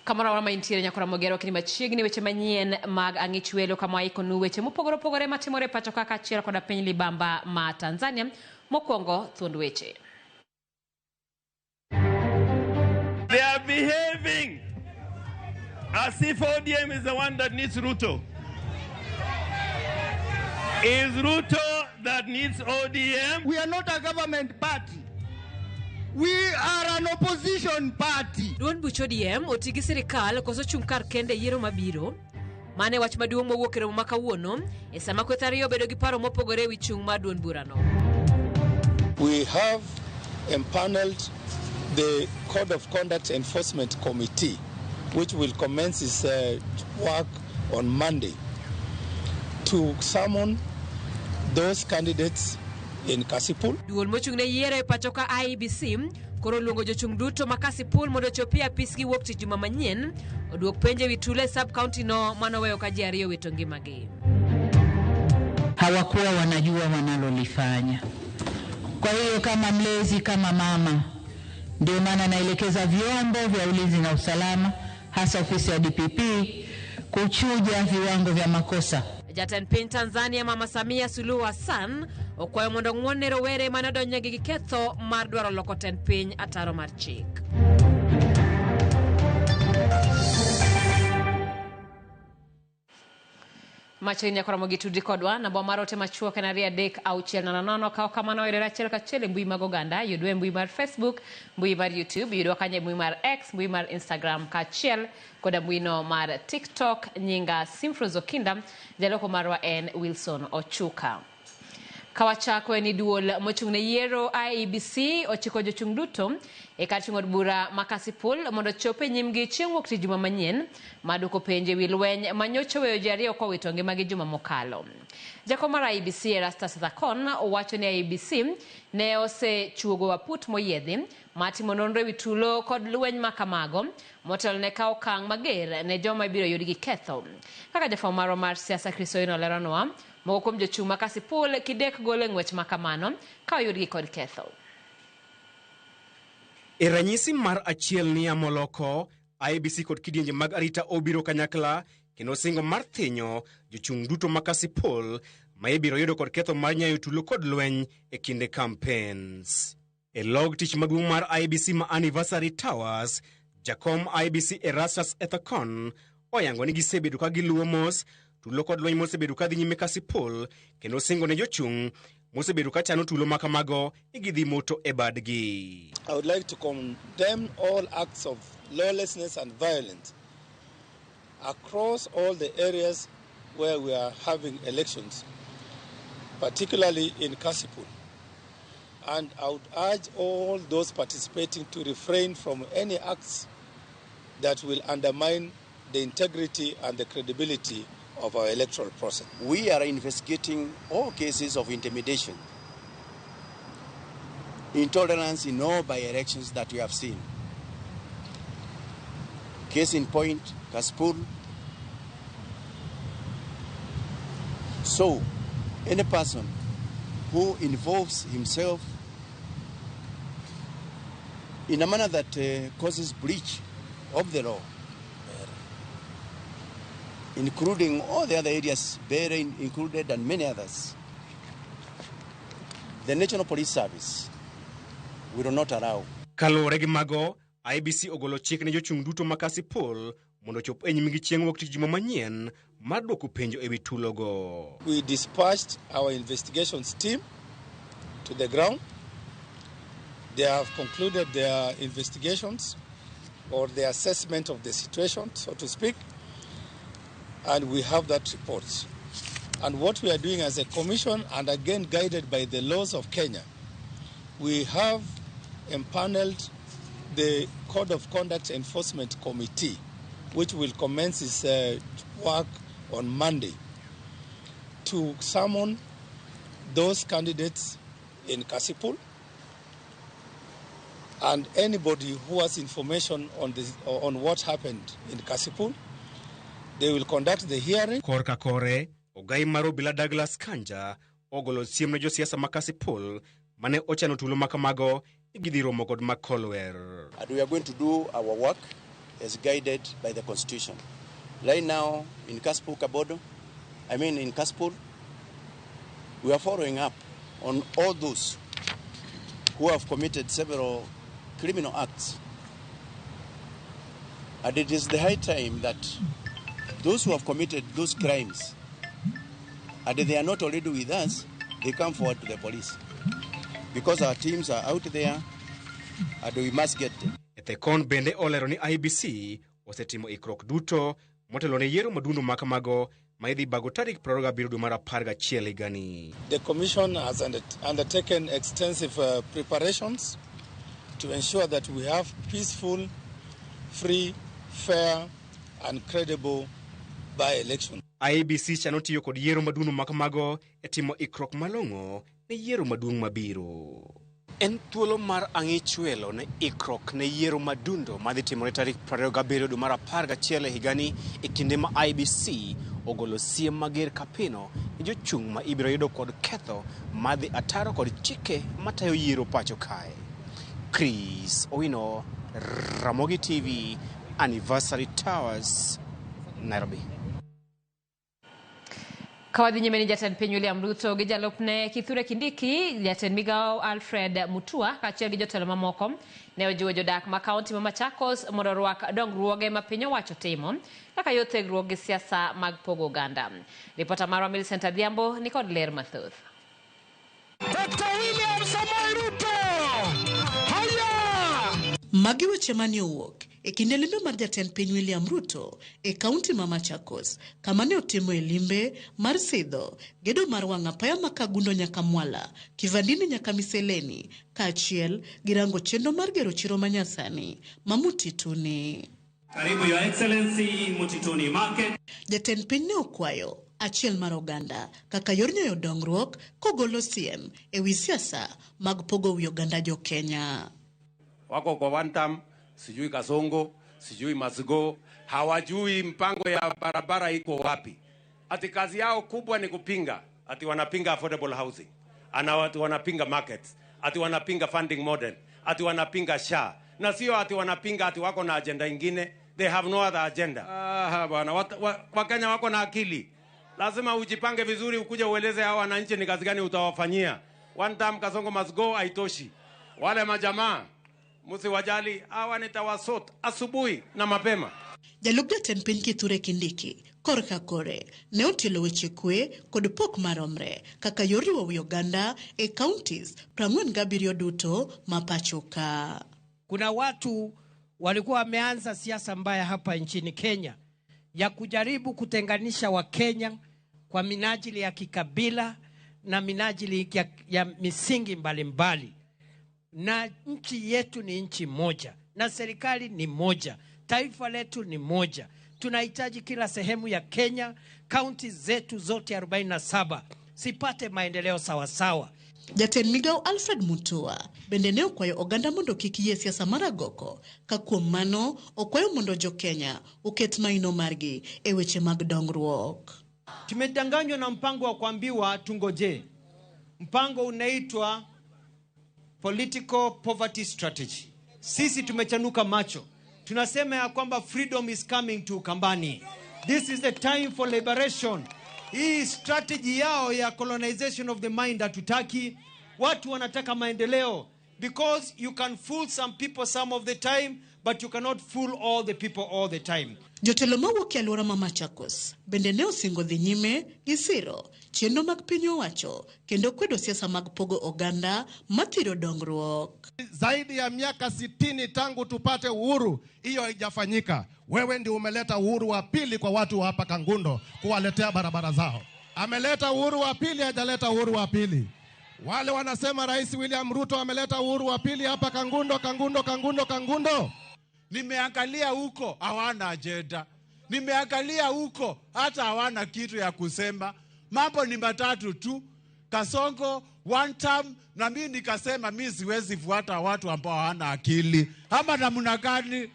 Kamoro amora ma intiere nyakora Mogero kini machiegni weche manyien mag ang'ich welo kama waikonu weche mopogore opogore matimore e pacho ka kaachiel koda piny libamba ma Tanzania. Mokwongo thuond weche. They are behaving as if ODM is the one that needs Ruto. Is Ruto that needs ODM? We are not a government party. We are an opposition party. Duond buch ODM oti gi sirikal koso chung' kar kende e yiero mabiro? Mano e wach maduong' mowuok e romo ma kawuono e sama kweth ariyo obedo gi paro mopogore e wi chung' mar duond burano. We have empaneled the Code of Conduct Enforcement Committee, which will commence its work on Monday, to summon those candidates in Kasipul. Duol mochung' ne yiero e pacho ka IEBC koro oluongo jochung' duto ma Kasipul mondo ochopi e apisgi wuok tich juma manyien oduok penjo e wi tulo e sub county no manoweyo ka ji ariyo owito ngimagi. Hawakuwa wanajua wanalolifanya. Kwa hiyo kama mlezi, kama mama, ndio maana naelekeza vyombo vya ulinzi na usalama, hasa ofisi ya DPP kuchuja viwango vya makosa. Jatend piny Tanzania Mama Samia Suluhu Hassan okwayo mondo ong'won ne rowere mane odonjnegi gi ketho mar dwaro loko tend piny ataro mar chik. Machiegni nyaka romo gi tudri kodwa namba mar ote machuok en 23600. Kaw kamano yudore achiel kachiel e mbui mag oganda, yudwa e mbui mar Facebook, mbui mar YouTube, yudwa kanyo e mbui mar X, mbui mar Instagram kaachiel koda mbui no mar TikTok. Nyinga Simfrose Okinda, jaloko marwa en Wilson Ochuka. Kawachako en ni duol mochung' ne yiero IEBC ochiko jochung' duto e kar chung' od bura ma Kasipul mondo ochop e nyimgi chieng' wuok tich juma manyien mar duoko penjo e wi lweny ma nyocha oweyo ji ariyo kowito ngimagi juma mokalo. Jakom mar IEBC Erastus Thakon wacho ni IEBC ne osechuogo aput moyiedhi mar timo nonro e wi tulo kod lweny ma kamago motelo ne kawo okang' mager ne joma ibiro yud gi ketho. Kaka jafwambo marwa mar siasa Chris Owino leronwa, moko kuom jochung' ma Kasipul kidek golo e ng'wech ma kamano ka oyudgi kod ketho. E ranyisi mar achiel ni Amoloko, IEBC kod kidienje mag arita obiro kanyakla kendo singo mar thinyo jochung' duto ma Kasipul ma ibiro yudo kod ketho mar nyayo tulo kod lweny e kinde campaigns. E log tich maduong' mar IEBC ma Anniversary Towers, jakom IEBC Erastus Ethekon oyango ni gisebedo ka giluwo mos tulo kod lweny mosebedo ka dhi nyime Kasipul kendo singo ne jochung' mosebedo ka chano tulo ma kamago ni gidhi moto e badgi. I would like to condemn all acts of lawlessness and violence across all the areas where we are having elections, particularly in Kasipul. And I would urge all those participating to refrain from any acts that will undermine the integrity and the credibility of our electoral process. We are investigating all cases of intimidation, intolerance in all by-elections that we have seen. Case in point, Kasipul. So, any person who involves himself in a manner that causes breach of the law, including all the other areas, Bahrain included and many others, the National Police Service will not allow. Kaluwore gi mago, IEBC ogolo chik ne jochung' duto ma Kasipul mondo ochop e nyimgi chieng' wuok tich juma manyien mar duoko penjo e wi tulogo. We dispatched our investigations team to the ground. They have concluded their investigations or the assessment of the situation, so to speak, and we have that report. And what we are doing as a commission, and again guided by the laws of Kenya, we have empaneled the Code of Conduct Enforcement Committee, which will commence its work on Monday, to summon those candidates in Kasipul and anybody who has information on what happened in Kasipul. They will conduct the hearing. Korka kore, ogai mar obila Douglas Kanja ogolo siem ne josiasa ma Kasipul mane ochano tulo makamago ni gidhi romo kod Makolwer. And we are going to do our work as guided by the Constitution. Right now, in Kasipul Kabodo, I mean in Kasipul, we are following up on all those who have committed several criminal acts. And it is the high time that those who have committed those crimes, and they are not already with us, they come forward to the police. Because our teams are out there, and we must get them. Ethekon bende olero ni IEBC osetimo ikruok duto motelo ne yiero madundo makamago ma idhi bago tarik 27 dwe mar 11 higani. The Commission has undertaken extensive preparations to ensure that we have peaceful, free, fair and credible by-election. IEBC chano tiyo kod yiero madundo makamago e timo ikruok malong'o ne yiero maduong' mabiro. En thuolo mar ang'ichwelo ne ikruok ne yiero madundo madhi timore tarik 27 dwe mar 11 higani e kinde ma IEBC ogolo siem mager kapino ne jochung' ma ibiro yudo kod ketho madhi ataro kod chike matayo yiero pacho kae. Chris Owino, Ramogi TV, Anniversary Towers, Nairobi. Kawadhi nyime ni jatend piny William Ruto gi jalupne Kithure Kindiki, jatend migawo Alfred Mutua kaachiel gi jotelo mamoko ne ojiwo jodak ma kaunti ma Machakos mondo orwak dongruoge ma piny owacho timo kaka yo thegruok gi siasa mag pogo oganda. Ripota marwa Millicent Adhiambo ni kod ler mathoth. Dr. William Samoei Ruto! Haya! Magi weche mane owuok e kinde limbe mar jatend piny William Ruto e kaunti ma Machakos, kama ne otimoe limbe mar sidho gedo mar wang' apaya ma Kangundo nyaka Mwala, Kivandini nyaka Miseleni, kaachiel gi rango chenro mar gero chiro manyasani ma Mutituni. Karibu Your Excellency Mutituni Market. Jatend piny ne okwayo achiel mar oganda kaka yor nyoyo dongruok kogolo siem e wi siasa mag pogo wi oganda jo Kenya. Wako kwa one term, sijui Kasongo, sijui Masigo, hawajui mpango ya barabara iko wapi. Ati kazi yao kubwa ni kupinga, ati wanapinga affordable housing, ati wanapinga markets, ati wanapinga funding model, ati wanapinga SHA. Na sio ati wanapinga ati wako na agenda ingine, they have no other agenda. Ah, bwana, Wakenya wako na akili. Lazima ujipange vizuri ukuje ueleze hao wananchi ni kazi gani utawafanyia. One term Kasongo must go haitoshi. Wale majamaa msiwajali, hawa nitawasort asubuhi na mapema. Jalup jatend piny Kithure Kindiki korka kore ne otielo weche kwe kod pok maromre kaka yor riwo wi oganda e counties 47 duto ma pacho ka. Kuna watu walikuwa wameanza siasa mbaya hapa nchini Kenya ya kujaribu kutenganisha Wakenya kwa minajili ya kikabila na minajili ya misingi mbalimbali. Na nchi yetu ni nchi moja, na serikali ni moja, taifa letu ni moja. Tunahitaji kila sehemu ya Kenya, kaunti zetu zote 47 sipate maendeleo sawasawa. Jatend migawo Alfred Mutua bende ne okwayo oganda mondo kik yie siasa mar agoko, ka kuom mano okwayo mondo jo Kenya oket maino margi e weche mag dongruok. Tumedanganywa na mpango wa kuambiwa tungoje. Mpango unaitwa Political Poverty Strategy. Sisi tumechanuka macho. Tunasema ya kwamba freedom is coming to Ukambani. This is the time for liberation. Hii strategy yao ya colonization of the mind hatutaki. Watu wanataka maendeleo. Because you can fool some people some of the time, but you cannot fool all the people all the time. Jotelo mawuok e alwora ma Machakos bende ne osingo dhi nyime gi siro chenro mag piny owacho kendo kwedo siasa mag pogo oganda mathiro dongruok. Zaidi ya miaka 60 tangu tupate uhuru, hiyo haijafanyika. Wewe ndio umeleta uhuru wa pili kwa watu wa hapa Kangundo, kuwaletea barabara zao. Ameleta uhuru wa pili, hajaleta uhuru wa pili. Wale wanasema Rais William Ruto ameleta uhuru wa pili hapa Kangundo, Kangundo, Kangundo, Kangundo. Nimeangalia huko hawana agenda. Nimeangalia huko hata hawana kitu ya kusema. Mambo ni matatu tu. Kasongo, one term, na mimi nikasema mimi siwezi fuata watu ambao hawana akili. Ama namna gani?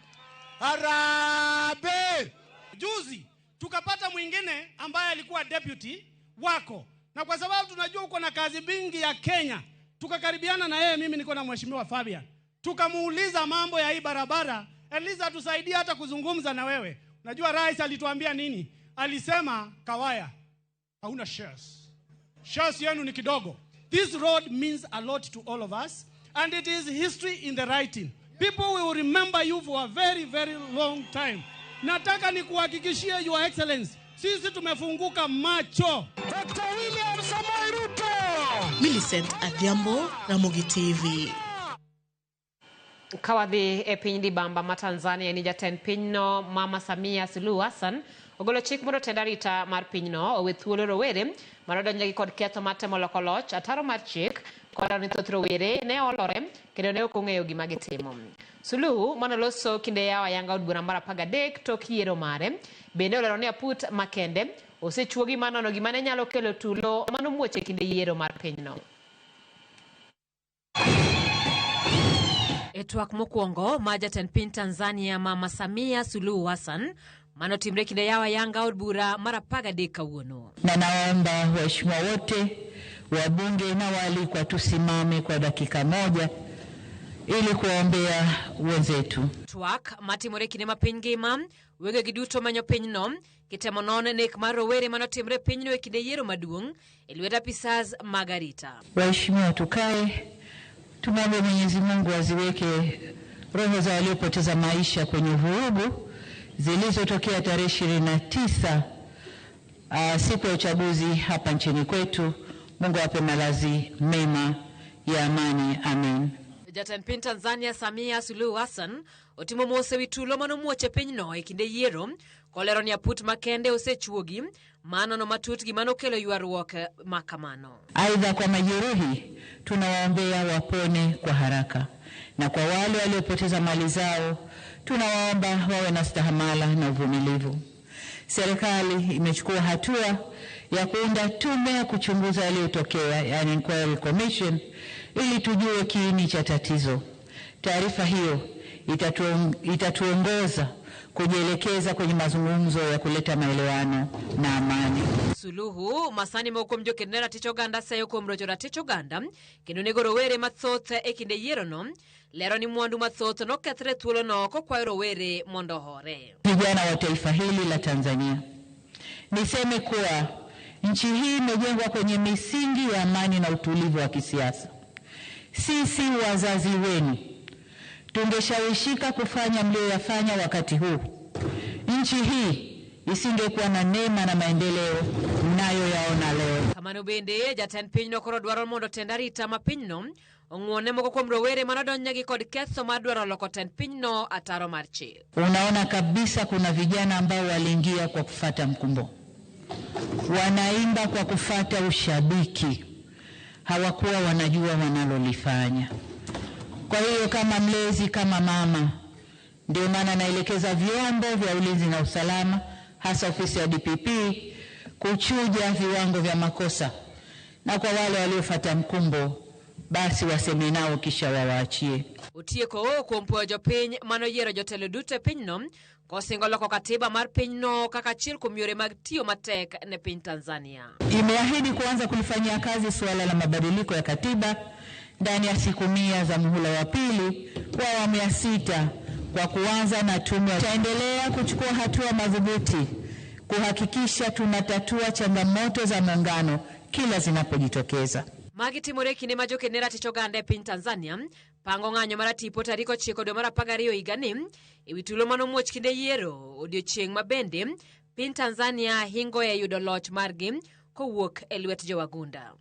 Harambee! Juzi tukapata mwingine ambaye alikuwa deputy wako. Na kwa sababu tunajua uko na kazi mingi ya Kenya, tukakaribiana na yeye, mimi niko na Mheshimiwa Fabian. Tukamuuliza mambo ya hii barabara At least atusaidie hata kuzungumza na wewe. Unajua rais alituambia nini? Alisema Kawaya, hauna shares. Shares yenu ni kidogo. This road means a lot to all of us, and it is history in the writing. People will remember you for a very, very long time. Nataka nikuhakikishie Your Excellency, sisi tumefunguka macho. Dr. William Samoei Ruto. Millicent Adhiambo, Ramogi TV. Ka wadhi e piny Dibamba ma Tanzania ni jatend pinyno Mama Samia Suluhu Hassan ogolo chik mondo tend arita mar pinyno owe thuolo rowere manodonjnegi kod ketho mar temo loko loch ataro mar chik kolero ni thoth rowere ne olore kendo ne ok ong'eyo gima gitimo. Suluhu manoloso kinde yawo ayanga od bura mar 13 tok yiero mare bende olero ni aput makende osechuogi manono gima ne nyalo kelo tulo manomuoch e kinde yiero mar pinyno. E twak mokwongo ma jatend piny Tanzania Mama Samia Suluhu Hassan manotimre kinde yawo ayanga od bura mar 13 kawuono. Na naomba waheshimiwa wote wabunge na waalikwa tusimame kwa dakika moja ili kuwaombea wenzetu. Twak matimore kinde ma piny ngima wegegi duto manyo pinyno kitemo non nek mar rowere manotimre pinyno e kinde yiero maduong' e lwet apisas mag arita. Waheshimiwa, tukae tumwombe Mwenyezi Mungu aziweke roho za waliopoteza maisha kwenye vurugu zilizotokea tarehe 29 siku ya uchaguzi hapa nchini kwetu. Mungu awape malazi mema ya amani. Amen. Jatend piny Tanzania Samia Suluhu Hassan otimo mos ewi tulo manomuoch e pinyno e kinde yiero kolero ni aput makende osechuogi manono matut gima nokelo ywaruok ma kamano. Aidha, kwa majeruhi tunawaombea wapone kwa haraka, na kwa wale waliopoteza mali zao tunawaomba wawe na stahamala na uvumilivu. Serikali imechukua hatua ya kuunda tume ya kuchunguza yaliyotokea, yani Inquiry Commission, ili tujue kiini cha tatizo. Taarifa hiyo itatuongoza kujielekeza kwenye mazungumzo ya kuleta maelewano na amani. Suluhu masani moko kuom joked ne ratich oganda seyo kuom rocho ratich oganda kendo nego rowere mathoth e kinde yierono lero ni mwandu mathoth nokethre thuolono kokwayo rowere mondo ohore. Vijana wa taifa hili la Tanzania, niseme kuwa nchi hii imejengwa kwenye misingi ya amani na utulivu wa kisiasa. Sisi wazazi wenu tungeshawishika kufanya mlioyafanya wakati huu, nchi hii isingekuwa na neema na maendeleo mnayoyaona leo. Kamano bende jatend pinyno koro dwaro mondo tend arita ma pinyno ong'uone moko kuom rowere manodonjnegi kod ketho mar dwaro loko tend pinyno ataro mar chik. Unaona kabisa kuna vijana ambao waliingia kwa kufata mkumbo, wanaimba kwa kufata ushabiki, hawakuwa wanajua wanalolifanya. Kwa hiyo kama mlezi, kama mama, ndio maana naelekeza vyombo vya ulinzi na usalama, hasa ofisi ya DPP, kuchuja viwango vya makosa, na kwa wale waliofuata mkumbo basi waseme nao kisha wawaachie. Otieko kuom puoyo jopiny manoyiero jotelo duto e pinyno kosingo loko katiba mar pinyno kaka achiel kuom yore mag tiyo matek ne piny Tanzania. Imeahidi kuanza kulifanyia kazi suala la mabadiliko ya katiba ndani ya siku 100 za muhula wa pili wa awamu ya 6 kwa kuanza na tume. Tutaendelea kuchukua hatua madhubuti kuhakikisha tunatatua changamoto za muungano kila zinapojitokeza. Magi timore kinde ma joked ne ratich oganda e piny Tanzania pango ng'anyo mar tipo tarik 9 dwe mar 12 higani ewi tulo manomuoch kinde yiero odiochieng' ma bende piny Tanzania hingo e yudo loch margi kowuok e lwet jowagunda.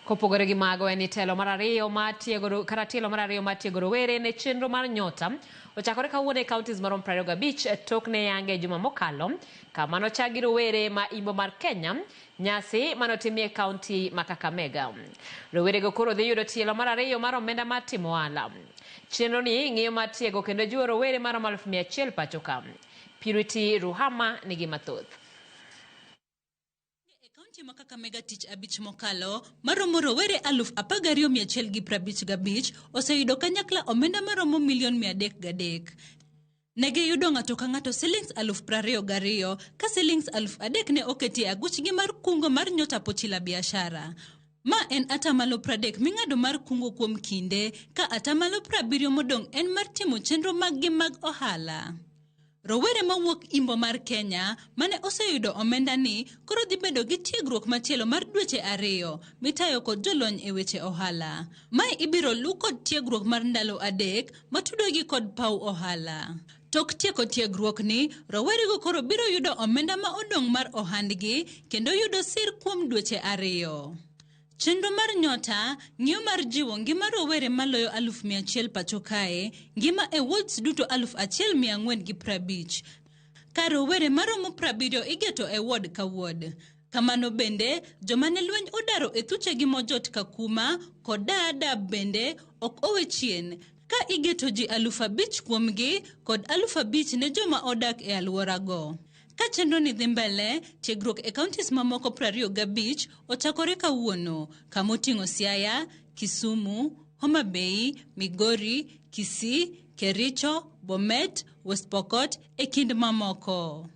Kopogore gi mago en ni telo mar ariyo mar tiego kata tielo mar ariyo mar tiego rowere ne chenro mar Nyota ochakore kawuono e counties maromo 25 tok ne yange juma mokalo kama nochak gi rowere ma imbo mar Kenya nyasi manotimie county ma Kakamega. Rowerego koro dhi yudo tielo mar ariyo mar omenda mar timo ohala. Chenro ni ng'iyo mar tiego kendo jiwo rowere maromo 100,000 pacho ka. Purity Ruhama nigi mathoth. Kaunti ma Kakamega tich abich mokalo maromo rowere 12,155 oseyudo kanyakla omenda maromo milion 303. Negiyudo ng'ato ka ng'ato silings 22,000 ka silings 3,000 ne oketi e aguchgi mar kungo mar Nyota Pochi la Biashara. Ma en atamalo 30 ming'ado mar kungo kuom kinde, ka atamalo 70 modong' en mar timo chenro maggi mag ohala. Rowere mawuok imbo mar Kenya mane oseyudo omenda ni koro dhi bedo gi tiegruok machielo mar dweche 2 mitayo kod jolony e weche ohala. Mae ibiro lu kod tiegruok mar ndalo 3 matudogi kod paw ohala. Tok tieko tiegruok ni, rowerego koro biro yudo omenda ma odong' mar ohandgi kendo yudo sir kuom dweche 2. Chenro mar Nyota ng'iyo mar jiwo ngima rowere maloyo 100,000 pacho kae, ngima e wards duto 1450. Ka rowere maromo 70 igeto e ward ka ward. Kamano bende, joma ne lweny odaro e thuchegi mojot Kakuma kod Dadaab bende ok owe chien, ka igeto ji 5,000 kuomgi kod 5,000 ne joma odak e alworago. Ka chenro ni dhi mbele, tiegruok e counties mamoko 25 ochakore kawuono, kamoting'o Siaya, Kisumu, Homa Bay, Migori, Kisii, Kericho, Bomet, West Pokot e kind mamoko.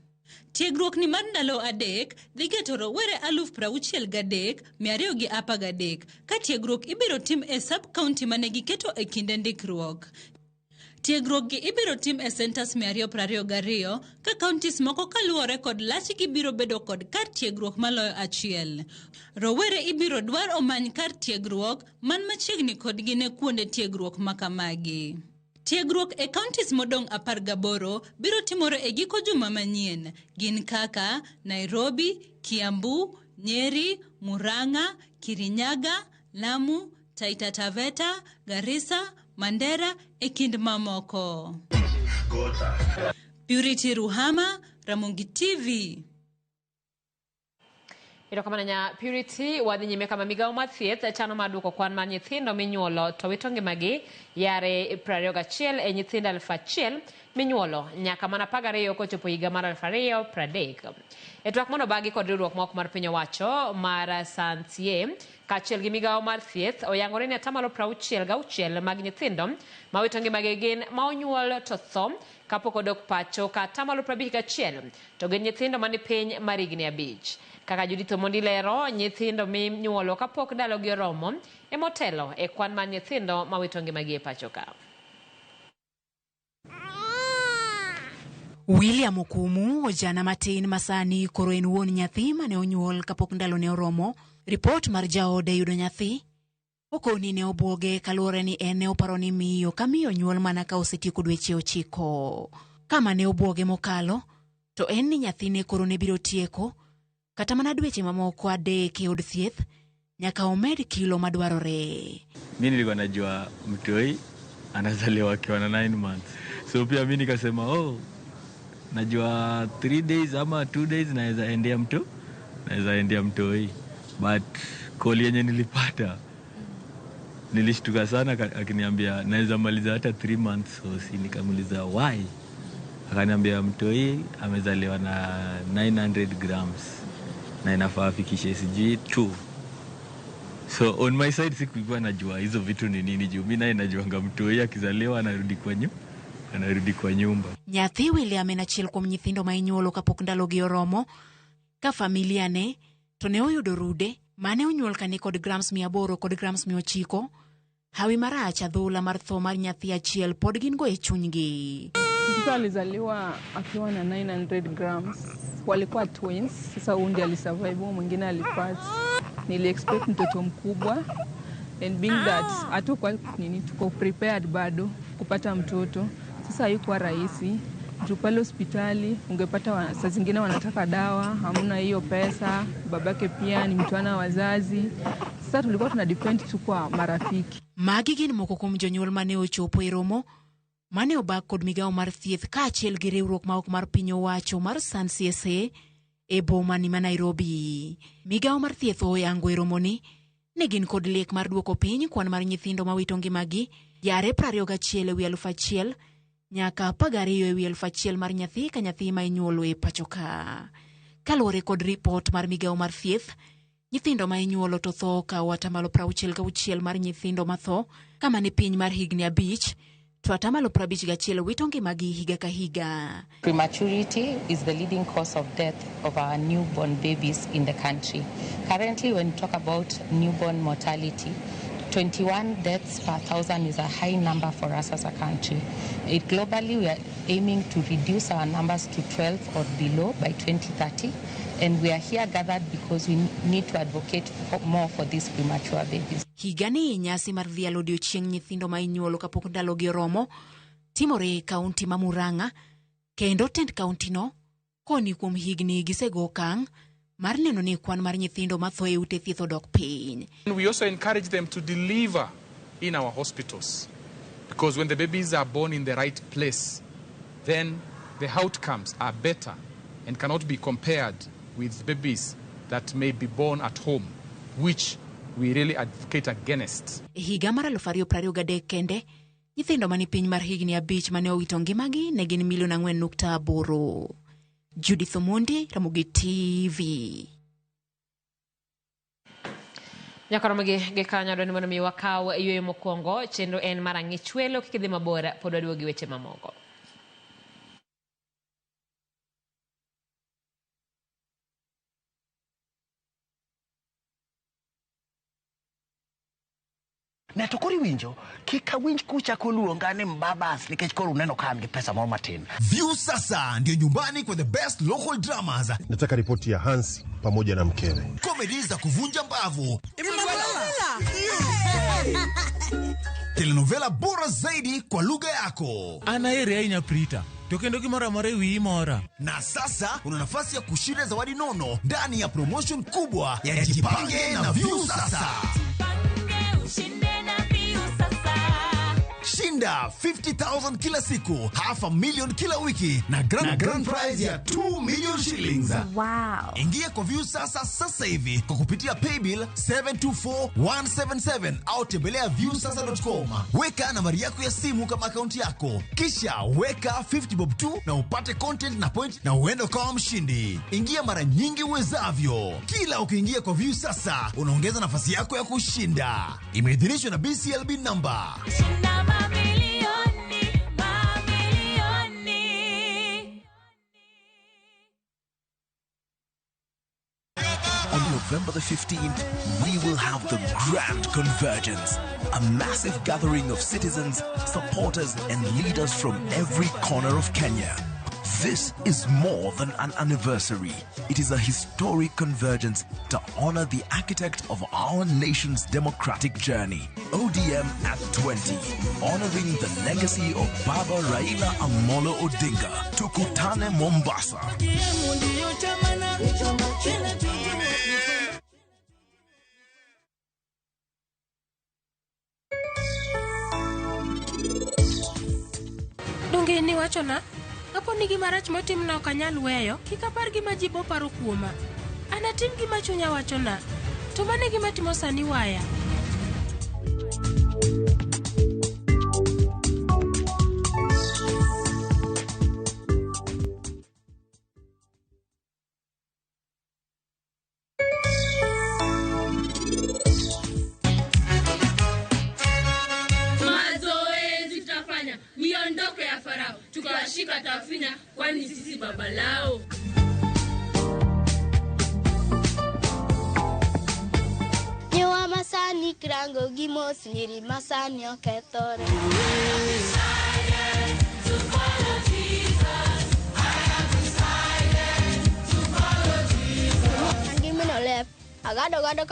Tiegruok ni mar ndalo 3 dhi geto rowere 63,213 ka tiegruok ibiro tim e sub-county mane giketo e kinde ndikruok. Tiegruok gi ibiro tim e centers 222 ka counties moko kaluwore kod lachgi biro bedo kod kar tiegruok maloyo achiel. Rowere ibiro dwar omany kar tiegruok man machiegni kodgi ne kuonde tiegruok makamagi. Tiegruok e counties modong' 18 biro timore e giko juma manyien. Gin kaka Nairobi, Kiambu, Nyeri, Murang'a, Kirinyaga, Lamu, Taita Taveta, Garissa, Mandera e kind mamoko. Purity Ruhama, Ramogi TV. Erokamano nya Purity, wadhi nyime kama migawo mar thieth chano mar duoko kwan mar nyithindo minyuolo to wito ngimagi yare 21 e nyithindo 1,000 minyuolo nyaka mana 12 kochopo higa mar 2030. E twak mondo obagi kod riwruok moko mar piny owacho mar Santie kaachiel gi migawo mar thieth oyangore ni atamalo 66 mag nyithindo ma wito ngimagi gin ma onyuol to tho kapok odok pacho ka atamalo 51 to gin nyithindo mani piny mar higni 5. Kaka Judith Omondi lero, nyithindo minyuolo kapok ndalogi oromo emotelo e kwan mar nyithindo ma wito ngimagi e pacho ka. William Okumu, ojana matin masani koro en wuon nyathi mane onyuol kapok ndalone oromo. Ripot mar jaode yudo nyathi okoni ne obwoge kaluwore ni en ne oparo ni miyo ka miyo nyuol mana ka osetieko dweche 9. Kama ne obwoge mokalo to en ni nyathine koro ne biro tieko kata mana dweche mamoko 3 e od thieth nyaka omed kilo madwarore. Mi nilikuwa najua mtoi anazaliwa akiwa na 9 months. So pia mi nikasema oh, najua 3 days ama 2 days naweza endea mtoi. But call yenye nilipata nilishtuka sana akiniambia naweza maliza hata 3 months. So si nikamuuliza why? Akaniambia mtoi amezaliwa na 900 grams na inafaa afikishe sijui 2. So on my side sikuwa najua hizo vitu ni nini juu mimi naye najuanga mtoi akizaliwa anarudi kwa nyumba. Nyathi William en achiel kuom nyithindo ma inyuolo kapok ndalogi oromo ka familia ne to ne oyudo rude mane onyuol ka ni kod grams 800 kod grams 900. Hawi marach adhula mar tho mar nyathi achiel pod gin go e chunygi. Mtoto alizaliwa akiwa na 900 grams. Walikuwa twins. Sasa huyu ndiye alisurvive, huyu mwingine alipass. Nili expect mtoto mkubwa and being that hatukuwa nini tuko prepared bado kupata mtoto. Sasa haikuwa rahisi. Juu pale hospitali ungepata saa zingine wanataka dawa, hamna hiyo pesa, babake pia ni mtu ana wazazi. Sasa tulikuwa tuna depend tu kwa marafiki. Magi gin moko kuom jonyuol mane ochopo e romo mane obag kod migawo mar thieth kaachiel gi riwruok ma ok mar piny owacho mar San CSA e boma ni ma Nairobi. Migawo mar thieth oyango e romoni ni gin kod lek mar duoko piny kwan mar nyithindo mawito ngimagi yare 21 e wi 1,000 nyaka 12 e wi 1,000 mar nyathi ka nyathi ma inyuolo e pacho ka. Kaluwore kod ripot mar migawo mar thieth, nyithindo ma inyuolo to tho okawo atamalo 66 mar nyithindo matho kama ni piny mar higni 5 To atamalo 51 wito ngimagi higa ka higa. Prematurity is the leading cause of death of our newborn babies in the country. Currently, when we talk about newborn mortality, 21 deaths per thousand is a high number for us as a country. Globally, we are aiming to reduce our numbers to 12 or below by 2030, and we are here gathered because we need to advocate more for these premature babies. Higani nyasi mar dhialo odiochieng' nyithindo ma inyuolo kapok ndalogi oromo timore e kaunti ma Murang'a, kendo tend kauntino koni kuom higni gisego okang' mar neno ni kwan mar nyithindo matho e ute thieth odok piny. We also encourage them to deliver in our hospitals, because when the babies are born in the right place, then the outcomes are better and cannot be compared with babies that may be born at home, which we really advocate against. E higa mar 2023 kende, nyithindo mani piny mar higni 5 mane owito ngimagi ne gin milion 4.8. Judith Omondi, Ramogi TV. Nyakoromogi gi kanyo dwani mondo mi wakaw yueyo mokwongo. Chenro en mar ang'ich welo, kik idhi mabor, pod waduogo gi weche mamoko. Ne to koro iwinjo, kik awinj kuchako luonga ni mbabas nikech koro uneno ka an gi pesa moro matin. Viusasa ndio nyumbani kwa the best local dramas. Nataka ripoti ya Hans pamoja na mkewe. Comedy za kuvunja mbavu. Telenovela bora zaidi kwa lugha yako. Anaere ahinya Prita. To kendo gimoro amora e wiyi mora. Na sasa una nafasi ya kushinda zawadi nono ndani ya promotion kubwa ya Jipange na Viusasa. Shinda 50,000 kila siku, 500,000 kila wiki na grand prize ya 2 million shillings. Wow. Ingia kwa Viusasa sasa hivi kwa kupitia paybill 724177 au tembelea viusasa.com. Weka nambari yako ya simu kama akaunti yako, kisha weka 50 bob tu na upate content na point na uende ukawa mshindi. Ingia mara nyingi uwezavyo. Kila ukiingia kwa Viusasa unaongeza nafasi yako ya kushinda. Imeidhinishwa na BCLB number. On November the 15th, we will have the Grand Convergence, a massive gathering of citizens, supporters, and leaders from every corner of Kenya. This is more than an anniversary. It is a historic convergence to honor the architect of our nation's democratic journey, ODM at 20, honoring the legacy of Baba Raila Amolo Odinga. Tukutane Mombasa. Donge ni wachona? Kapo ni gima rach motimna ok anyal weyo, kik apar gima ji boparo kuoma. Anatim gima chunya wachona. To mano e gima timo sani waya. Mazoezi tutafanya, miondoko ya Farao, tukawashika tafinya, kwani sisi baba lao. Nyiwa masani kirango gi mos, nyiri masani okethore. An gi min olep, agado gado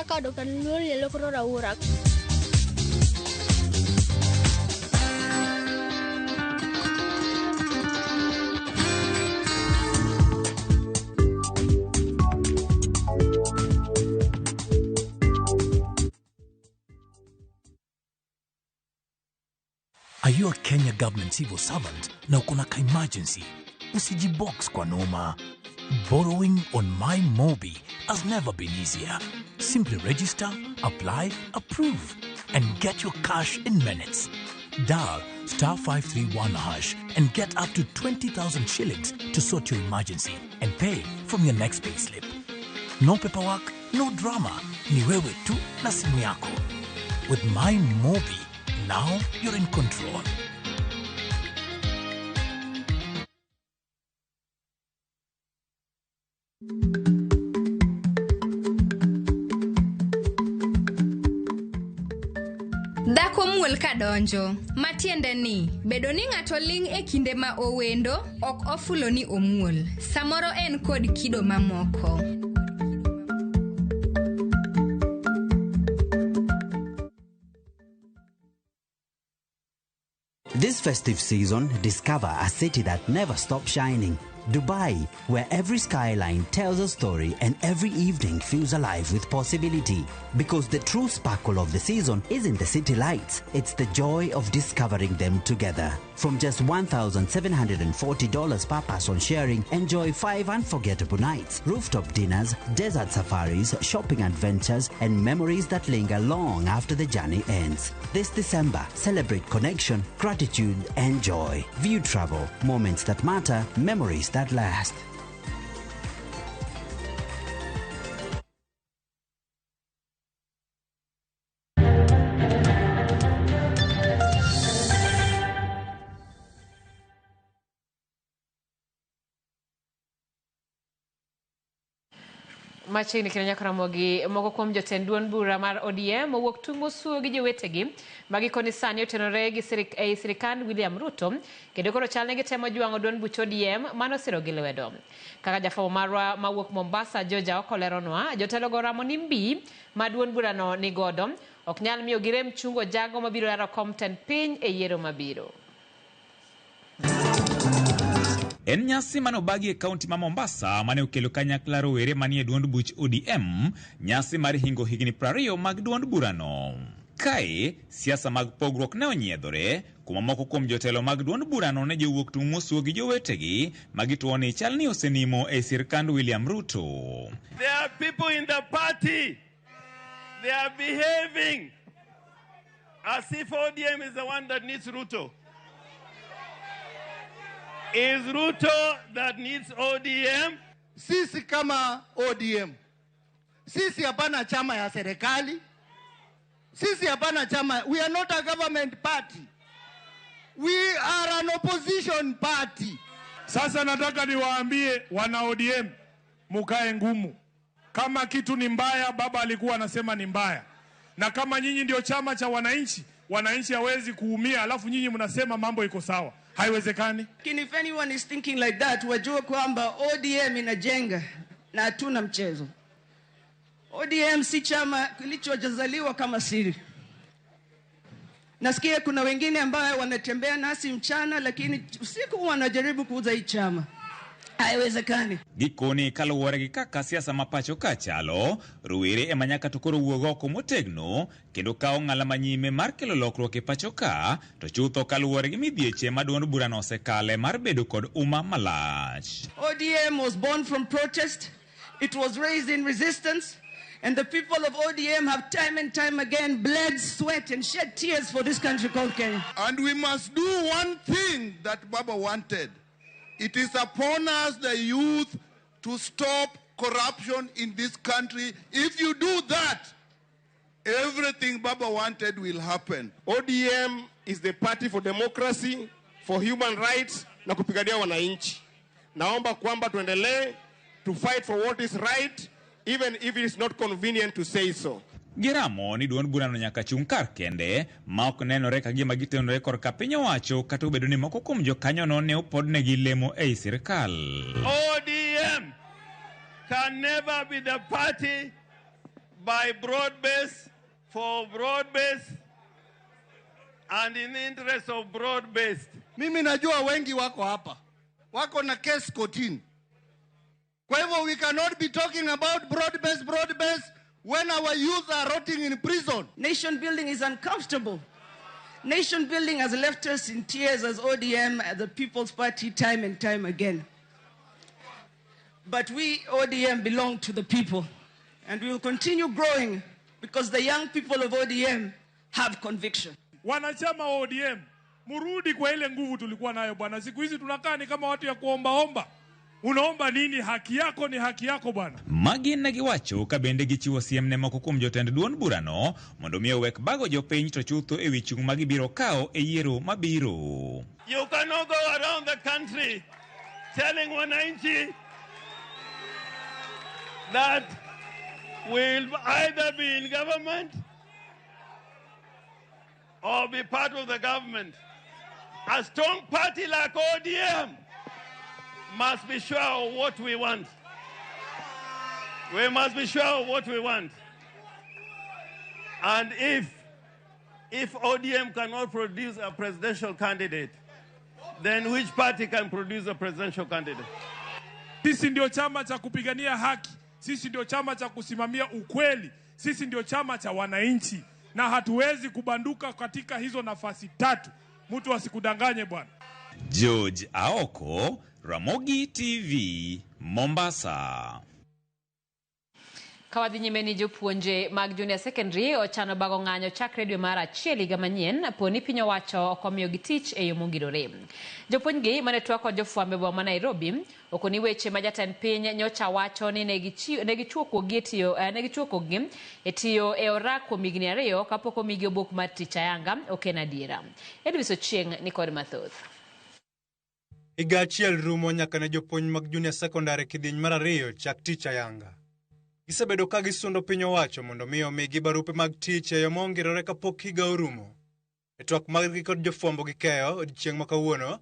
kod kanyuol nyalo koro raura. Are you a Kenya government civil servant na uko na ka-emergency? Usijibox kwa noma. Borrowing on MyMobi has never been easier. Simply register, apply, approve, and get your cash in minutes. Dial *531# and get up to 20,000 shillings to sort your emergency and pay from your next payslip. No paperwork, no drama. Ni wewe tu na simu yako. With MyMobi, Now you're in control. Dhako muol kadonjo, matiende ni bedo ni ng'ato ling' e kinde ma owendo ok ofulo ni omuol. Samoro en kod kido mamoko. This festive season, discover a city that never stops shining. Dubai, where every skyline tells a story and every evening feels alive with possibility. Because the true sparkle of the season isn't the city lights, it's the joy of discovering them together. From just $1,740 per person sharing, enjoy 5 unforgettable nights, rooftop dinners, desert safaris, shopping adventures, and memories that linger long after the journey ends. This December, celebrate connection, gratitude, and joy. View Travel, moments that matter, memories that last. Machiegni kendo nyaka Ramogi, moko kuom jotend duond bura mar ODM owuok tung' mosuo gi jowetegi ma gikoni sani otenore gi ei sirikand William Ruto kendo koro chal ni gitemo jwang'o duond buch ODM mano siro gi lwedo. Kaka jafwambo marwa mawuok Mombasa George Aoko leronwa, jotelogo ramo ni mbi ma duond burano nigodo ok nyal miyo girem chungo jago mabiro laro kom tend piny e yiero mabiro. En nyasi mane obagi e kaunti ma Mombasa mane okelo kanyakla rowere manie duond buch ODM, nyasi mar hingo higni 20 mag duond burano. Kae, siasa mag pogruok ne onyiedhore, kuma moko kuom jotelo mag duond burano ne jowuok tung' mosuo gi jowetegi ma gituo ni chal ni osenimo e sirkand William Ruto. There are people in the party, they are behaving as if ODM is the one that needs Ruto. Is Ruto that needs ODM? Sisi kama ODM, sisi hapana chama ya serikali, sisi hapana chama, we are not a government party. We are an opposition party. Sasa nataka niwaambie wana ODM, mukae ngumu. Kama kitu ni mbaya, baba alikuwa anasema ni mbaya. Na kama nyinyi ndio chama cha wananchi, wananchi hawezi kuumia, alafu nyinyi mnasema mambo iko sawa. Haiwezekani. Lakini if anyone is thinking like that, wajue kwamba ODM inajenga na hatuna mchezo. ODM si chama kilichojazaliwa kama siri. Nasikia kuna wengine ambao wanatembea nasi mchana lakini usiku wanajaribu kuuza hii chama. Haiwezekani. Gikoni kaluwore gi kaka siasa ma pacho ka chalo, rowere ema nyaka to koro wuog oko motegno kendo kawo ng'ala manyime mar kelo lokruok e pacho ka, to chutho kaluwore gi midhieche ma duond burano osekale mar bedo kod uma malach. ODM was born from protest. It was raised in resistance. And the people of ODM have time and time again bled, sweat, and shed tears for this country called Kenya. And we must do one thing that Baba wanted. It is upon us, the youth, to stop corruption in this country. If you do that, everything Baba wanted will happen. ODM is the party for democracy, for human rights, na kupigania wananchi. Naomba kwamba tuendelee to fight for what is right, even if it is not convenient to say so. Giramo ni duond burano nyaka chung' kar kende ma ok nenore ka gima gitenore korka piny owacho kata obedo ni moko kuom jokanyono ne opodnegi lemo ei sirkal. ODM can never be the party by broad base, for broad base, and in the interest of broad based. Mimi najua wengi wako hapa, wako na case kotini. Kwa hivyo we cannot be talking about broad base when our youth are rotting in prison. Nation building is uncomfortable. Nation building has left us in tears as ODM, as the People's Party, time and time again. But we, ODM, belong to the people. And we will continue growing because the young people of ODM have conviction. Wanachama wa ODM, murudi kwa ile nguvu tulikuwa nayo bwana. Siku hizi tunakaa ni kama watu ya kuombaomba. Unaomba nini? Haki yako ni haki yako bwana. Magi ne giwacho ka bende gichiwo siem ne moko kuom jotend duond burano mondo mi owek bago jopiny to chutho ewi chung' ma gibiro kawo e yiero mabiro. You cannot go around the country telling wananchi that we'll either be in government or be part of the government. A strong party like ODM must be sure of what we want. We must be sure of what we want. And if ODM cannot produce a presidential candidate, then which party can produce a presidential candidate? Sisi ndio chama cha kupigania haki, sisi ndio chama cha kusimamia ukweli, sisi ndio chama cha wananchi, na hatuwezi kubanduka katika hizo nafasi tatu. Mtu asikudanganye bwana. George Aoko, Ramogi TV, Mombasa. Ka wadhi nyime ni jopuonje mag junior secondary ochano bago ng'anyo chakre dwe mar achiel higa manyien po ni piny owacho ok omiyogi tich e yo mongirore. Jopuonjgi mane twak kod jofwambo e boma ma Nairobi okoni weche ma jatend piny nyocha wacho ni ne gichuo kuoggi e tiyo e orak kuom higni 2 kapok omigi obok mar tich ayanga ok en adiera. Elvis Ochieng ni kod mathoth. Higa achiel rumo nyaka ne jopuonj mag junior secondary kidieny mar 2 chak tich ayanga. Gisebedo ka gisundo piny owacho mondo mi omigi barupe mag tich e yo mongirore kapok higa orumo. E twak margi kod jofwambo gi keyo odiechieng' ma kawuono,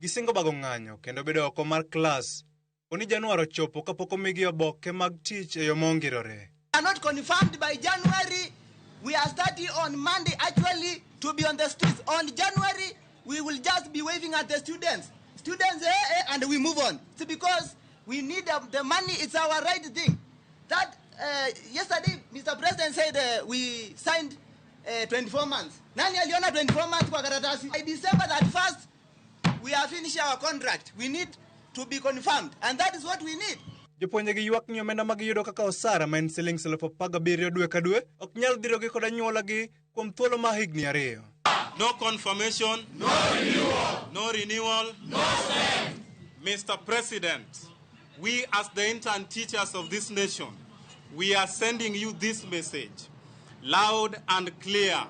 gisingo bago ng'anyo kendo bedo oko mar klas poni Januar ochopo kapok omigi oboke mag tich e yo mongirore. Are not confirmed by January. We are starting on Monday actually to be on the streets. On January, we will just be waving at the students. Students, and we move on. It's because we need the money. It's our right thing. That yesterday, Mr. President said we signed 24 months. Nani aliona 24 months kwa karatasi? By December 31st, we are finishing our contract. We need to be confirmed, and that is what we need. Jopuonje gi ywak ni omenda ma giyudo kaka osara ma en siling 17,000 dwe ka dwe ok nyal dhirogi kod anyuolagi kuom thuolo mar higni 2. No confirmation, no renewal, no renewal, no strength. Mr. President, we as the intern teachers of this nation, we are sending you this message, loud and clear.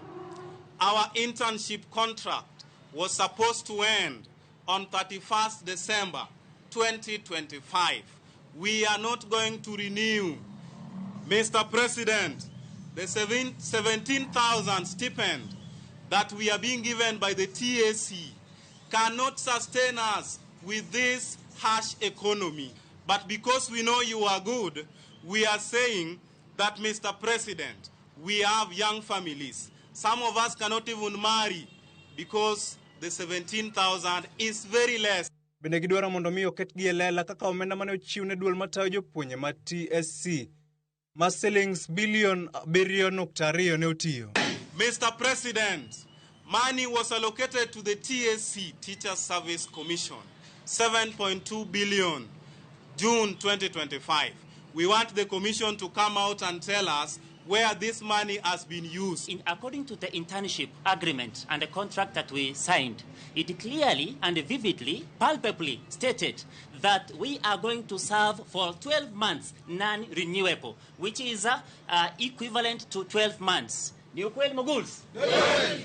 Our internship contract was supposed to end on 31st December 2025. We are not going to renew. Mr. President, the 17,000 stipend that we are being given by the TAC cannot sustain us with this harsh economy. But because we know you are good, we are saying that, Mr. President, we have young families. Some of us cannot even marry because the 17,000 is very less. Bende gidwaro mondo mi oketgi e lela kaka omenda mane ochiw ne duol matayo jopuonje ma TSC ma silings bilion 7.2 ne otiyo. Mr. President, money was allocated to the TSC, Teacher Service Commission, 7.2 billion, June 2025. We want the commission to come out and tell us where this money has been used. According to the internship agreement and the contract that we signed, it clearly and vividly, palpably stated that we are going to serve for 12 months non-renewable, which is equivalent to 12 months. Ni ukweli Moguls?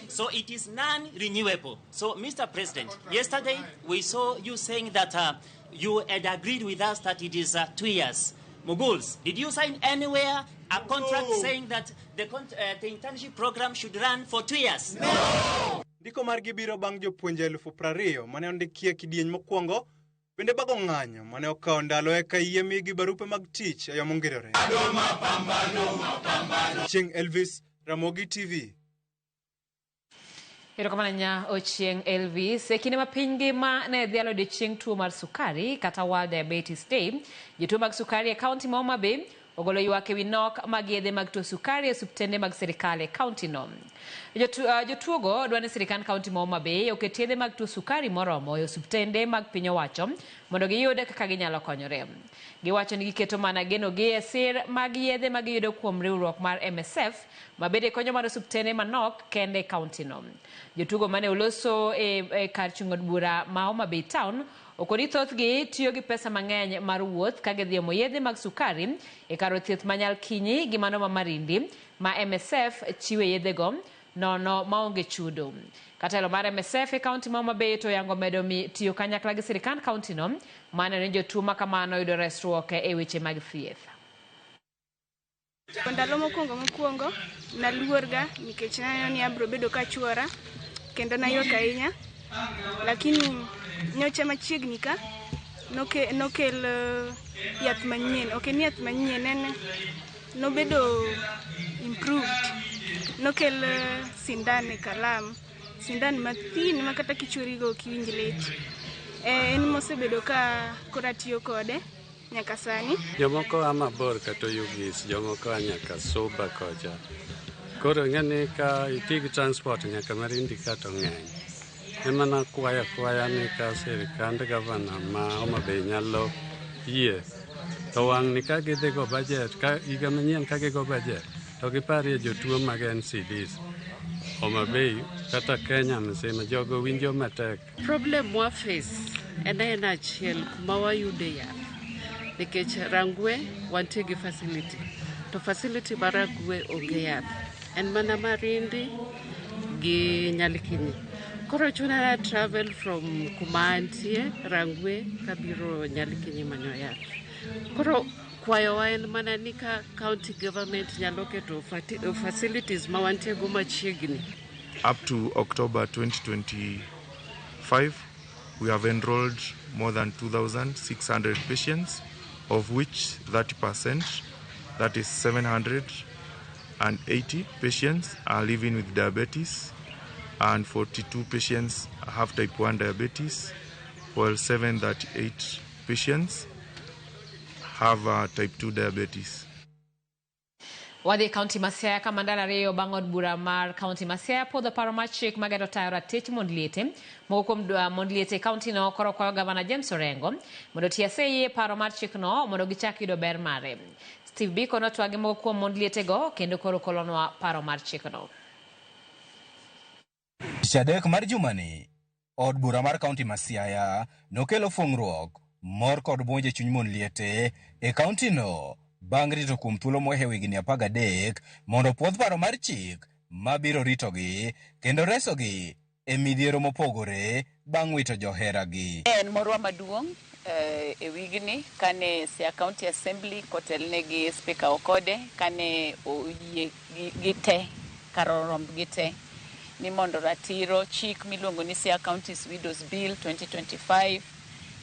So it is non-renewable. So, Mr. President, yesterday we saw you saying that you had agreed with us that it is 2 years. Moguls, did you sign anywhere a contract saying that the internship program should run for 2 years? No! Ndiko margi biro bang' jopuonje 20,000 mane ondikie kidieny mokwongo bende bago ng'anyo mane okawo ndalo eka yie migi barupe mag tich e yo mongirore. Chieng' Elvis, Ramogi TV. Erokamano ahinya Ochieng' Elvis. E kinde ma piny ngima ne dhialo odiechieng' tuo mar sukari kata World Diabetes Day, jotuo mag sukari e kaunti ma Homa Bay ogolo ywak ewi nok mag yedhe mag tuo sukari e osiptende mag sirikal e kaunti no. Jotuogo dwa ni sirikand kaunti ma Homa Bay oket yedhe mag tuo sukari moromo e osiptende mag piny owacho mondo giyud kaka ginyalo konyore. Giwacho ni giketo mana genogi e sir mag yedhe ma giyudo kuom riwruok mar MSF ma bende konyo mar osiptende manok kende e kaunti no. Jotugo mane oloso e kar chung' od bura ma Homa Bay Town Okoni thothgi tiyo gi pesa mang'eny mar wuoth ka gidhi omo yedhe mag sukari e kar thieth ma Nyalkinyi gi mano ma Marindi ma MSF chiwe yedhego nono maonge chudo. Katelo mar MSF e kaunti ma Homa Bay to oyango medo mi tiyo kanyakla gi sirikand kaunti no maneno ni jotuo ma kamano yudo resruok e weche mag thieth. Ndalo mokwongo naluorga nikech naneno ni abro bedo ka chuora kendo naywak ahinya, lakini nyocha machiegni ka nokel yath manyien. Ok en yath manyien, en nobedo improved. Nokel sindan e kalam, sindan mathin ma kata kichuorigo ok iwinj lit. En mosebedo ka koro atiyo kode nyaka sani. Jomoko a mabor kata Oyugis, jomoko a nyaka Suba kocha. Koro ing'e ni ka iti gi transport nyaka Marindi ka to ng'eny. Ema nakwayo akwaya ni ka sirikand gavana ma Homa Bay nyalo yie to wang' ni ka gidhi go budget, ka higa manyien ka gigo budget to giparie jotuo mag NCDs. Homa Bay kata Kenya mzima jogo winjo matek. Problem mwa face en aena achiel kuma wayude yath nikech Rangwe wantie gi facility to facility mar Rangwe onge yath en mana Marindi gi Nyalikinyi. Koro chuna na travel from kuma antie Rangwe kabiro Nyalikinyi manyo yath. Koro kwayowa en mana ni ka county government nyalo keto facilities ma wantie go machiegni. Up to October 2025, we have enrolled more than 2,600 patients, of which 30%, that is 780 patients, are living with diabetes, and 42 patients have type 1 diabetes, while 738 patients have type 2 diabetes. Wadhi e kaunti ma Siaya kama ndalo ariyo bang' od bura mar kaunti ma Siaya puodho paro mar chik magero tayo ratich mond liete. Moko kuom mond liete e kaunti no koro kwayo gavana James Orengo mondo otie sei e paro mar chikno mondo gichak yudo ber mare. Steve Biko notwag gi moko kuom mond lietego kendo koro kolonwa paro mar chikno. Tich adek mar jumani, od bura mar kaunti ma Siaya nokelo fung'ruok, mor kod buonj e chuny mon liete e kaunti no bang' rito kuom thuolo mohewo higni 13 mondo puodh paro mar chik mabiro ritogi kendo resogi e midhiero mopogore bang' wito joheragi. En morwa maduong' e wigni kane Siaya County Assembly kotelne gi Speaker Okode kane oyie gi te kar rombgi te ni mondo ratiro chik miluongo ni Siaya County's Widows Bill 2025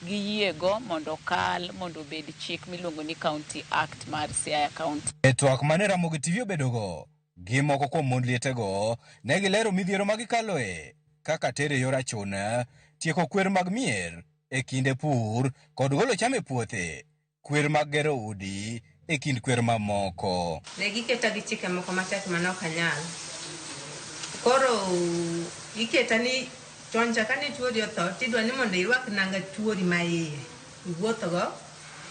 giyiego mondo okal mondo obed chik miluongo ni County Act mar Siaya County. E twak mane Ramogi TV obedogo gi moko kuom mond lietego, ne gilero midhiero ma gikaloe kaka tere yor achuna, tieko kwer mag mier e kinde pur kod golo cham e puothe, kwer mag gero udi e kind kwer mamoko. Ne giketa gi chike moko matek mane ok anyal. Koro iketa ni chon cha kane chuori otho tidwa ni mondo irwak nanga chuori ma iye. Iwuothogo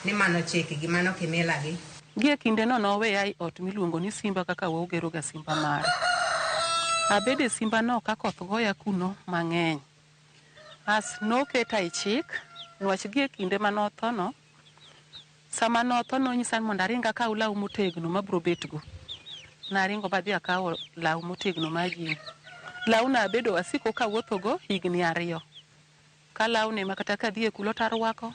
ni mano chikgi, mano kimilagi. Gie kindeno noweya e ot miluongo ni Simba kaka wageroga Simba mare. Abedo e Simba no ka koth goya kuno mang'eny. As noketa e chik, nwach gie kinde manotho no, sama notho nonyisa ni mondo aring akaw law motegno mabro betgo. Naringo badhi akawo law motegno mar jin. Lawno abedo asiko kawuothogo higni 2. Ka lawni ma kata kadhi e kulo tarwako,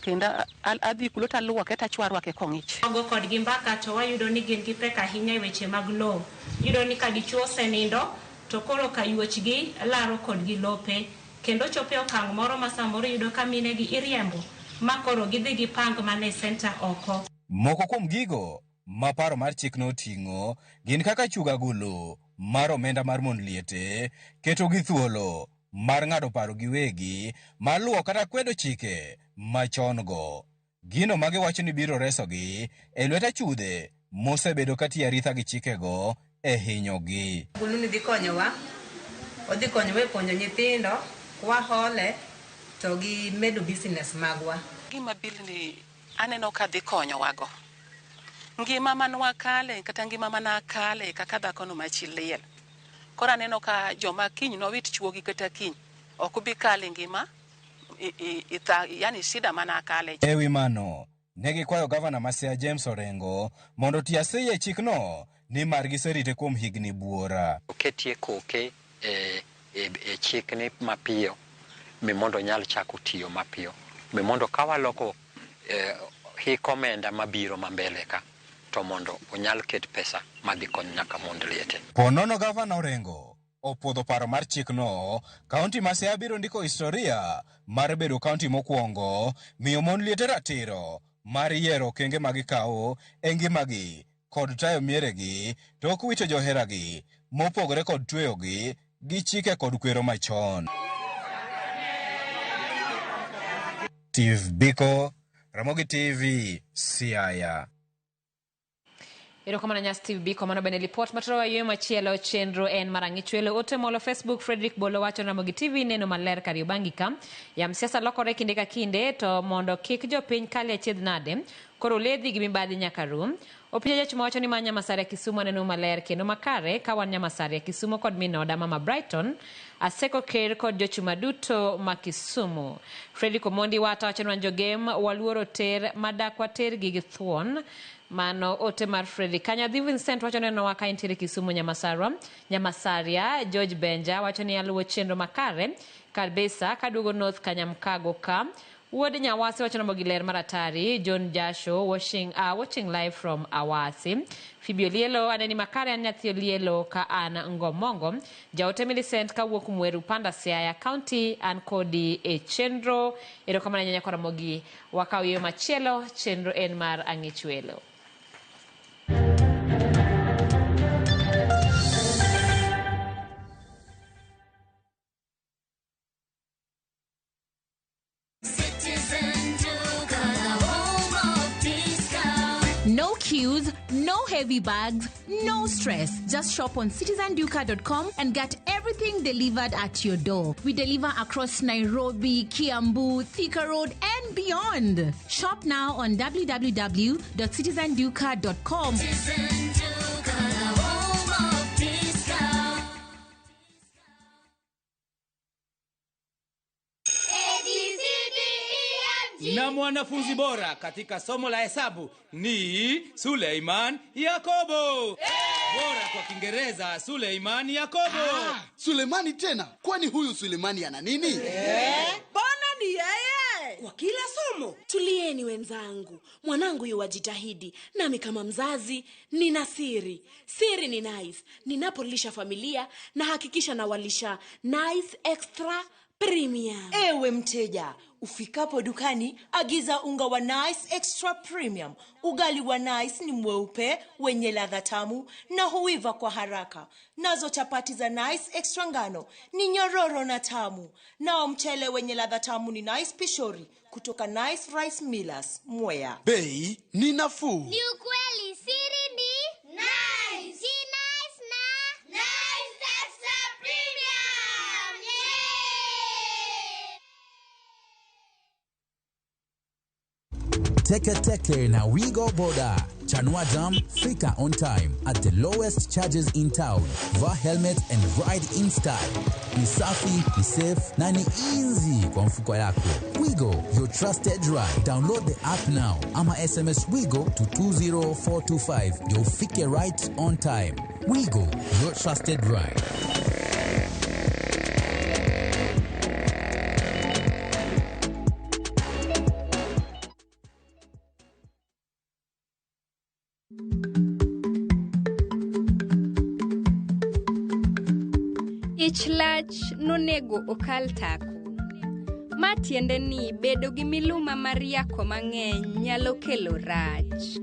kendo adhi kulo taluoke tachwo arwake kong'ich. Wago kodgi mbaka to wayudo ni gin gi pek ahinya e weche mag lowo. Iyudo ni ka dichuo osenindo to koro kayuochgi laro kodgi lope kendo chopo e okang' moro ma samoro iyudo ka minegi iriembo ma koro gidhi gipang mana e senta oko. Moko kuom gigo ma paro mar chikno oting'o gin kaka chugo agulu mar omenda mar mond liete, keto gi thuolo mar ng'ado paro giwegi mar luwo kata kwedo chike machon go. Gino ma giwacho ni biro resogi e lwet achudhe mosebedo katiyo aritha gi chikego e hinyogi. Agulu ni dhi konyowa, odhi konyowa e puonjo nyithindo, kwahole to gi medo business magwa. Gima bill ni aneno ka dhi konyowago. Ngima manwakale kata ngima manakale kaka dhakono ma chi liel. Koro aneno ka joma kiny nowit chuogi kata kiny ok bi kale ngima yani shida mana akale. Ewi mano, ne gikwayo gavana ma Siaya James Orengo mondo oti aseyi e chikno nimar giserite kuom higni buora. Oketie koke e chikni mapiyo mi mondo nyal chako tiyo mapiyo mi mondo ka waloko hik omenda mabiro mambele ka to mondo onyal ket pesa madhi konyo nyaka mond liete. Po nono gavana Orengo opuodho paro mar chikno, kaunti ma Siaya biro ndiko historia mar bedo kaunti mokwongo miyo mon liete ratiro mar yiero okenge ma gikawo e ngimagi kod tayo mieregi tok wito joheragi mopogore kod tweyogi gi chike kod kwero machon. Steve Biko, Ramogi TV, Siaya. Erokamano nya Steve Biko, mano bende lipot matorowa yweyo machielo chenro en mar ang'ichwelo. Ote molo Facebook, Frederick Bolo wacho Ramogi TV neno maler Kariobangi ka. Yam siasa lokore kinde ka kinde to mondo kik jopiny kal e achiedh nade, koro ledhi gi mibadhi nyaka rum. Opija Jachuma wacho ni ma Nyamasaria Kisumu aneno maler kendo makare ka wan Nyamasaria Kisumu kod minoda Mama Brighton, Aseko Ker kod jochuma duto ma Kisumu. Frederick Omondi wata wacho ni wan jogem waluoro ter madak watergi gi thuon. Mano ote mar Frederick. Kanyadhi Vincent wacho ni nowa ka entiere Kisumu Nyamasarwa. Nyamasaria George Benja wacho ni aluwo chenro makare kabisa kaduogo North Kanyamkago ka. Wuod Nyawasi wacho ni ler mar atari. John Jasho watching live from Awasi. Phoebe Olielo aneni makare an nyathi Olielo ka an Ngomongo. Jaote Millicent kawuok Mweru Panda Siaya County an kodi e chenro. Erokamano nyanya Ramogi wakaw yo machielo chenro en mar ang'ichwelo. No queues, no heavy bags, no stress. Just shop on citizenduka.com and get everything delivered at your door. We deliver across Nairobi, Kiambu, Thika Road, and beyond. Shop now on www.citizenduka.com. Na mwanafunzi bora katika somo la hesabu ni Suleiman Yakobo. Bora kwa Kiingereza Suleiman Yakobo. Ah, Sulemani tena? Kwani huyu Sulemani ana nini? Mbona ni yeye kwa kila somo? Tulieni wenzangu, mwanangu yuwajitahidi, nami kama mzazi nina siri. Siri ni Nice. Ninapolisha familia na hakikisha nawalisha Nice Extra Premium. Ewe mteja, ufikapo dukani agiza unga wa Nice Extra Premium. Ugali wa Nice ni mweupe wenye ladha tamu na huiva kwa haraka. Nazo chapati za Nice Extra ngano ni nyororo na tamu. Nao mchele wenye ladha tamu ni Nice Pishori kutoka Nice Rice Millers, Mwea. Bei ni nafuu. Ni ukweli, siri ni Nice. Si Nice na Nice Extra Premium. Yeah! Teke Teke na Wigo Boda. Chanua Jam, fika on time at the lowest charges in town. Vaa helmet and ride in style. Ni safi, ni safe na ni easy kwa mfuko yako. Wigo, your trusted ride. Download the app now ama SMS Wigo to 20425 ndio ufike right on time. Wigo, your trusted ride. Ich lach nonego okal tako. Ma tiende ni bedo gi miluma mar yako mang'eny nyalo kelo rach.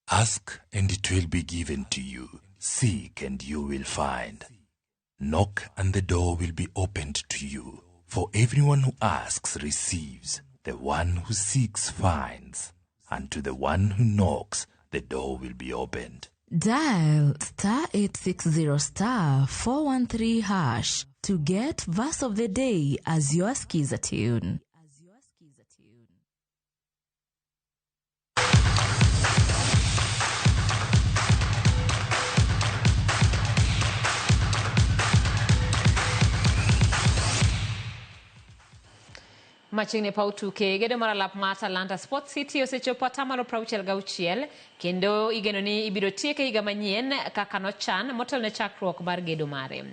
Ask and it will be given to you. Seek and you will find. Knock and the door will be opened to you. For everyone who asks receives. The one who seeks finds. And to the one who knocks, the door will be opened. Dial star 860 star 413 hash to get verse of the day as your skiza tune. Machiegni e paw tuke, gedo mar alap mar Talanta Sports City osechopo atamalo 66 kendo igeno ni ibiro tieke higa manyien kaka nochan motelo ne chakruok mar gedo mare.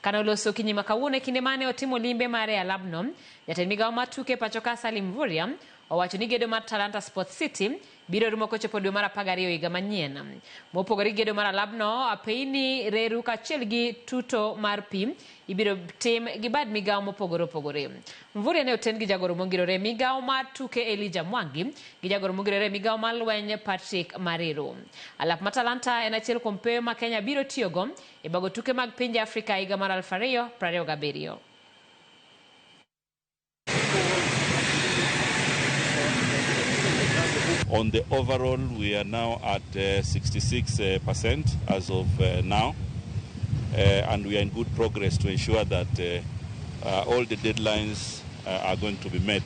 Kane oloso okinyi ma kawuono e kinde mane otimo limbe mare e alabno, jatend migawo mar tuke pacho ka Salim Mvurya owacho ni gedo mar Talanta Sports City biro rumo kochopo dwe mar 12 higa manyien. Mopogore gi gedo mar alabno, apeyni, reru kaachiel gi tuto mar pi ibiro tim gi bad migawo mopogore opogore. Mvurya ne oten gi jagoro mongirore e migawo mar tuke Elijah Mwangi gi jagoro mongirore e migawo mar lweny Patrick Mariru. Alap ma Talanta en achiel kuom peyo ma Kenya biro tiyogo e bago tuke mag pinje Afrika higa mar 2027. On the overall, we are now at 66% as of now, and we are in good progress to ensure that all the deadlines are going to be met.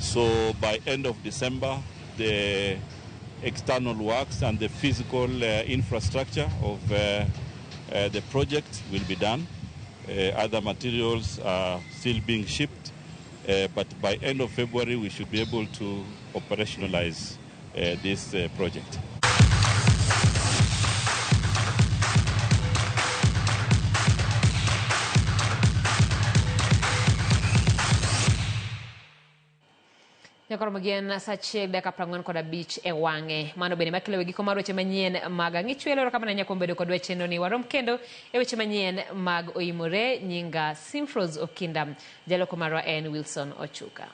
So by end of December, the external works and the physical infrastructure of the project will be done. Other materials are still being shipped, but by end of February we should be able to operationalize this project. Nyakoro magien sa achiel dakika 45 e wang'e. Mano bende makelo e giko mar weche manyien mag Ang'ichwelo. Erokamano ahinya kuom bedo kodwa e chenro ni. Warom kendo e weche manyien mag Oimore. Nyinga Simfros Okinda. Jaloko marwa en Wilson Ochuka.